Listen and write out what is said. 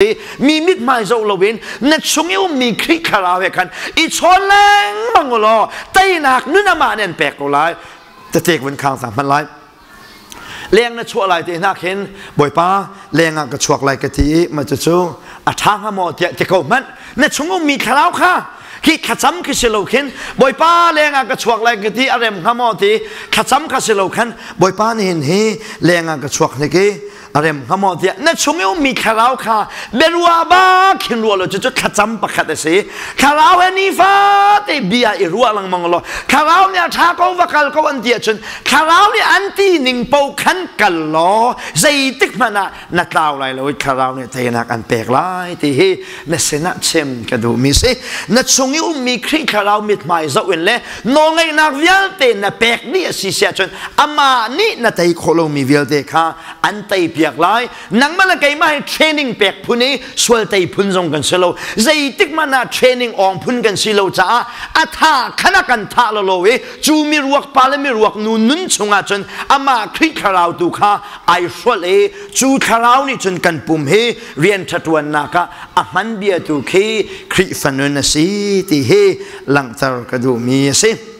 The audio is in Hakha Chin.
Mi mithmai zoh loin na chung i ummi Khrih thlarau he khan i chawn lengmang u law teinak nun amah nih an pek ko lai. Tetek vun khang sang hmanh lai. Leng na chuah lai te hna khin, Bawipa, leng ah ka chuak lai ka ti i ma cucu a ṭha hnga maw tiah ti ko hmanh. Na chung ummi thlarau kha khi thlacam khi si lo khin, Bawipa, leng ah ka chuak lai ka ti, a rem hnga maw ti thlacam kha si lo khan, Bawipa, nihin hi leng ah ka chuak hnik i a rem hnga maw tiah na chung i ummi thlarau kha biaruah bak khin ruah lo. Cucu thlacam pakhat a si. Thlarau he nifate bia i ruah lengmang law, thlarau nih a ṭha ko, va kal ko an ti ahcun, thlarau nih an ti ning paoh khan kal law, zeitik hmanh ah na tlau lai lo i thlarau nih teinak an pek lai ti hi na sinah chim ka duhmi si. Na chung i ummi Khrih thlarau mithmai zoh in le nawlngeihnak vialte na pek dih a si si ahcun, amah nih na tei khawh lomi vialte kha an tei piak lai. Nangmah le keimah hi training pek phun i sual tei phun zong kan si lo. Zeitik hmanh ah training awng phun kan si lo caah a tha khan a kan thah lo lo i cu miruak pa le miruak nu nun chungah cun amah Khrih thlarau tu kha ai hrual i cu thlarau nih cun kan pum hi rian ṭha ṭuannak ah a hman bia tu khi Khrihfa nun a si ti hi langhter ka duhmi a si.